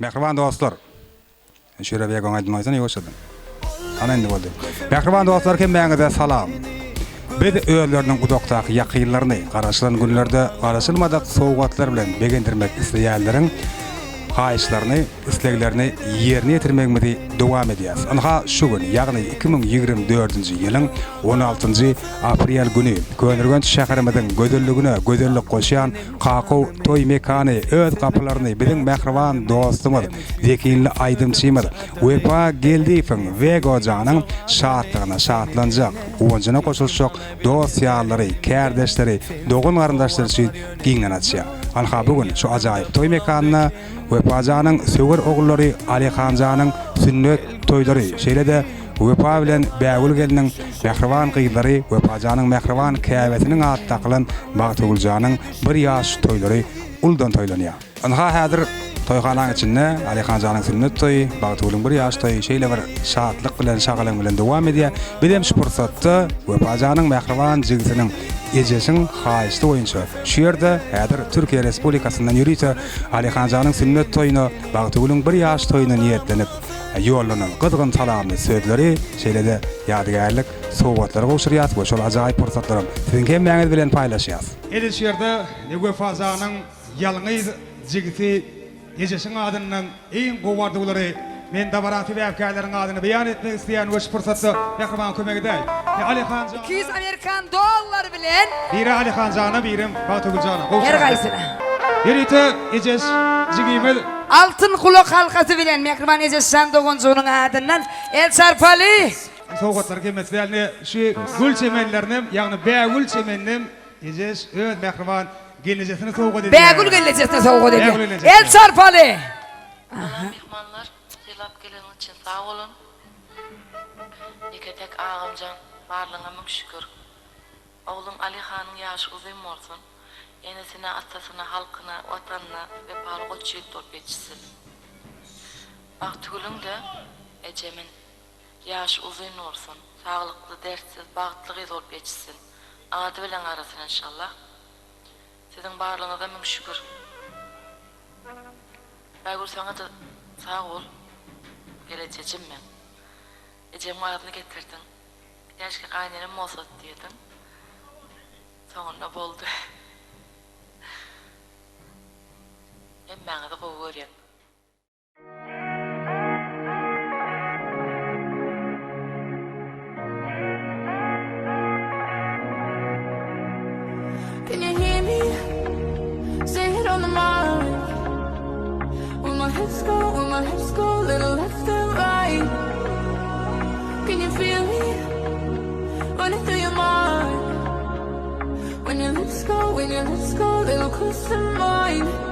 Mähriban dostlar! Şöyle bir ýagoň aýdym aýtsana ýuwaşjadan. Ana indi boldy. Mähriban dostlar hemmäňize salam. Biz özleriniň uzakdaky ýakynlaryny garaşylan günlerde garaşylmadyk sowgatlar bilen begendirmek isleýänleriň haýyşlaryny, isleglerini ýerine ýetirmegimizi dowam edýäs. Ynha şu gün, ýagny 2024-nji ýylyň 16-njy aprel güni Köneürgenç şäherimiziň gözelligine gözellik goşýan Kakow toý mekany öz gapylaryny biziň mähriban dostumyz, zehinli aýdymçymyz Wepa Geldiýewiň, Wego janyň şatlygyna şatlanjak, guwanjyna goşulyşjak dost-ýarlary, kärdeşleri, dogan-garyndaşlary üçin giňden açýar. Anha bu gün şu ajaýyp toý mekanynda Wepa janyň söwer ogullary Alyhan janyň sünnet toýlary, şeýle-de Wepa bilen Bägül gelniň mähriban gyzlary Wepajanyň mähriban käbesiniň ady dakylan Bagtygüljanyň bir ýaş toýlary uludan toýlanýar. Ynha häzir toýhanaň içinde Alyhanjanyň sünnet toýy, Bagtygülüň bir ýaş toýy şeýle bir şatlyk bilen, şagalaň bilen dowam edýär. Bizem şu pursatda Wepajanyň mähriban jigisiniň ejesiniň haýyşty boýunça şu ýerde häzir Türkiýe Respublikasyndan ýörite Alyhanjanyň sünnet toýuna, Bagtygülüň bir ýaş toýuna niýetlenip, ýollanan gyzgyn salamly sözleri, şeýle-de ýadygärlik sowgatlary gowşurýas we şol ajaýyp pursatlaram siziň hemmäňiz bilen paýlaşýas. Edil şu ýerde Wefa janyň ýalňyz jigisi Ejeşiň adyndan iň gowy arzuwlary men dabaraň sebäpkärleriniň adyna beýan etmek isleýän we şu pursatda mähriban kömek edäý. Alyhan jan. 200 amerikan dollary bilen. Biri Alyhan jana birem Bagtygül jana. Her gaýsyna. Ýörite Ejeş jigimiz. Altyn gulak halkasy bilen mähriban Ejeşjan doganjygynyň adyndan el çarpaly. Sowgatlary kemesi däl ine şu gül çemenlerinem ýagny bägül çemeninem Ejeş öz mähriban gelnejesine sowgat edýär. Bägül gelnejesine sowgat edýär. El çarpaly. Salam myhmanlar sylap geleniňiz üçin sag bolun. Ýeke-täk agamjan barlygyňa müň şükür. Ogluň Aly hanyň ýaşy uzyn bolsun. Enesine, atasyna, halkyna, Watanyna wepaly goç ýigit bolup ýetişsin. Bagtygülüň-de, ejemin, ýaşy uzyn bolsun. Saglykly, dertsiz, bagtly gyz bolup ýetişsin. Ady bilen garasyn enşallah. Siziň barlygyňyza müň şükür. Bägül saňa-da sag bol. Gelejejim meň. Ejemiň adyny getirdiň. Käşgä gaýynenem bolsady diýerdiň. Soňunda boldy. Hemmäňizi gowy görýän. Can you hear me? Say it on the mic. When my hips go, when my hips go, little left and right. Can you feel me? Running through your mind. When your lips go, when your lips go, little close to mine.